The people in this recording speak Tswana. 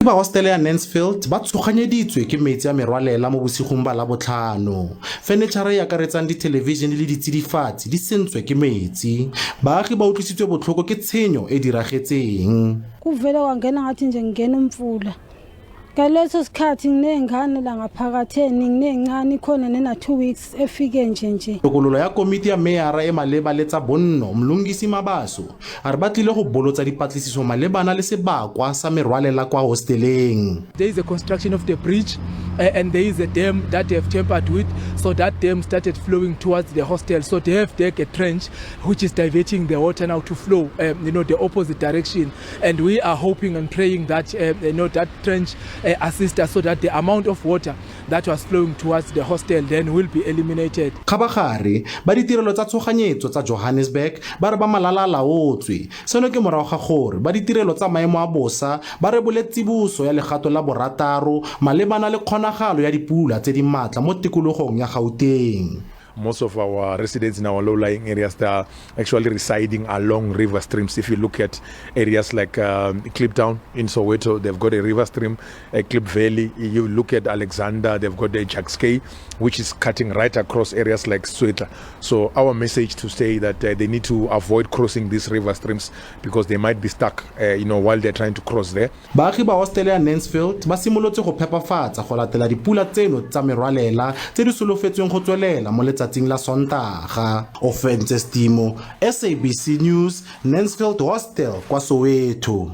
Ba hostele ya Nancefield ba tshoganyeditswe ke metsi a merwalela mo bosigong ba Labotlhano. Fenetšhara e akaretsang dithelebishene le ditsidifatsi di sentswe ke metsi. Baagi ba utlwisitswe botlhoko ke tshenyo e diragetseng. Kuvele kwangena ngathi nje ngingena umfula. Ngaleso sikhathi nginey'ngane la ngaphakathi eningi ney'ncane ikhona nena-2 weeks efike nje nje. Tokololo ya komiti ya meyara e maleba le tsa bonno, Mlungisi Mabaso, A re ba tlile go bolotsa dipatlisiso malebana le sebakwa sa merwalela kwa hosteleng. There is a construction of the bridge and there is a dam that they have tampered with, so that dam started flowing towards the hostel. So they have dug a trench which is diverting the water now to flow, the opposite direction. And we are hoping and praying that that trench assists us so that the amount of water that was flowing towards the hostel then will be eliminated. Kgabagare, ba ditirelo tsa tshoganyetso tsa Johannesburg ba re ba malala a laotswe. Seno ke morago ga gore ba ditirelo tsa maemo a bosa ba rebole tsiboso ya legato la borataro malebana le kgonagalo ya dipula tse di maatla mo tikologong ya Gauteng. Most of our residents in our low-lying areas, they are actually residing along river streams. If you look at areas like Kliptown in Soweto, they've got a river stream, a Klip Valley. You look at Alexander, they've got the Jukskei, which is cutting right across areas like Soweto. So our message to say that they need to avoid crossing these river streams because they might be stuck, while they're trying to cross there. Baagi ba hostele ya Nancefield ba simolotse go phepafatsa go latela dipula tseno tsa merwalela tse di solofetsweng go tswelela mo letsatsing la Sontaga. Ofentse Stimo, SABC News, Nancefield Hostel kwa Soweto.